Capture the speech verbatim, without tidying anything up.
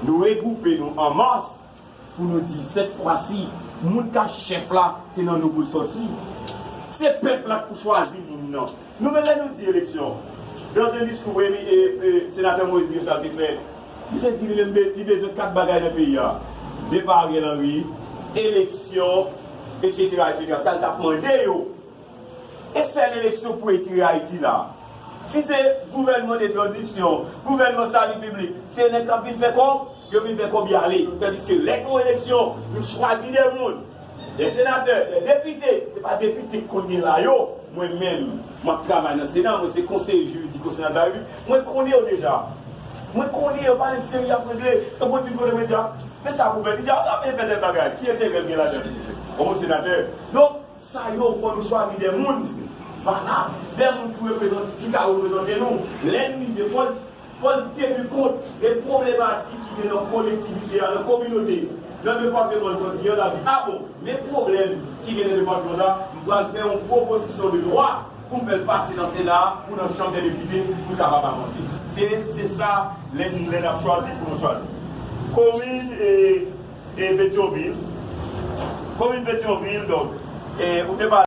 Nou regwoupe nou an mas pou nou di, sèt fwa si, moun k ap chèf la, se nan nou pou l sòti. Se pèp la k pou chwazi moun nan. Nou menm, lè nou di eleksyon, dans un discours, premye, e, e, senatè Moïse Richard te fè, li te di li menm be-, li bezwen kat bagay nan peyi a: depa Ariel Henry, eleksyon, etsetera, etsetera. Sa l t ap mande yo. E sèl eleksyon pou retire Ayiti la. Si se gouvènman de tranzisyon, gouvènman sali piblik, se nèg k ap vin fè kòb, yo vin fè kòb y ale. Tandiske lè gen yon eleksyon, nou chwazi de moun. De senatè, de depite, se pa depite kounye la yo. Mwen menm, m ap travay nan Sena, mwen se konseye jiridik o Sena de la Repiblik. Mwen konnen yo deja. Mwen konnen yo, pa nan seri y ap regle. Tankou l vin kote mwen di, "A, men sa pou fè." Li di, "A, sa ap fè tèl bagay. Ki enterè l gen ladan?" Kòm senatè. Donk, sa yo, fò nou chwazi de moun valab, de moun ki reprezante, ki ka reprezante nou. Lè n rive, fò, fò n teni kont de pwoblematik ki gen nan kolektivite a, nan kominote, nan depatman l sòti an, la di, "A bon, men pwoblèm ki gen nan depatman sa, m pral fè yon pwopozisyon de lwa pou m fè l pase nan Sena a, pou nan Chanm dè Depite, pou l kapab avanse." Se, se sa, lè n, lè n ap chwazi, pou nou chwazi. Komin, e, e Petyonvil. Komin Petyonvil, donk, e, ou te pale